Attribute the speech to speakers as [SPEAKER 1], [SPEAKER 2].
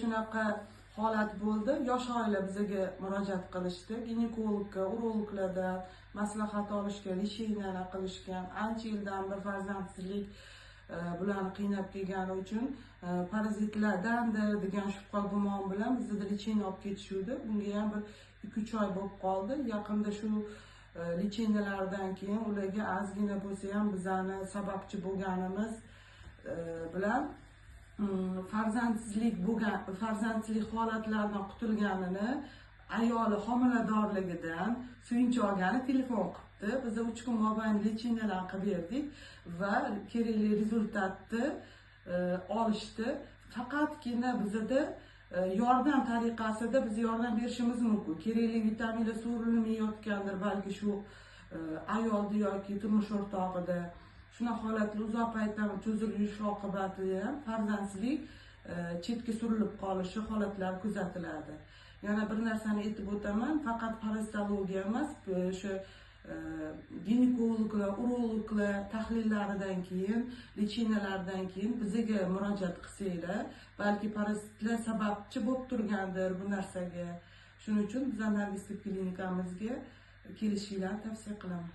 [SPEAKER 1] Shunaqa holat bo'ldi. Yosh oila bizaga murojaat qilishdi. Ginekologga, urologlardan maslahat olishgan, лечения qilishgan. Ancha yildan bir farzandsizlik bularni qiynab kelgani uchun parazitlardandir degan shubha gumon bilan bizada лечение olib ketishuvdi. Bunga ham bir 2-3 oy bo'lib qoldi. Yaqinda shu лечения lardan keyin ularga ozgina bo'lsa ham bizani sababchi bo'lganimiz bilan farzandsizlik bo'lgan, farzandsizlik holatlaridan qutulganini, ayoli homiladorligidan suyunchi olgani telefon qilibdi. Biz 3 kun mobaynida лечения lar qilib berdik va kerakli результат ni olishdi. Faqatgina bizada yordam tariqasida biz yordam berishimiz mumkin. Kerakli vitaminlar so'rilmayotgandir balki shu ayolda yoki turmush o'rtog'ida. Shunaqa holatlar uzoq paytdan cho'zilishi oqibatida ham farzandsizlik chetga surilib qolishi holatlari kuzatiladi. Yana bir narsani aytib o'taman, faqat parazitologiya emas, o'sha ginekologlar, urologlar tahlillaridan keyin, лечения lardan keyin bizaga murojaat qilsanglar, balki parazitlar sababchi bo'lib turgandir bu narsaga. Shuning uchun bizlar Nargis tib klinikamizga kelishinglarni tavsiya qilaman.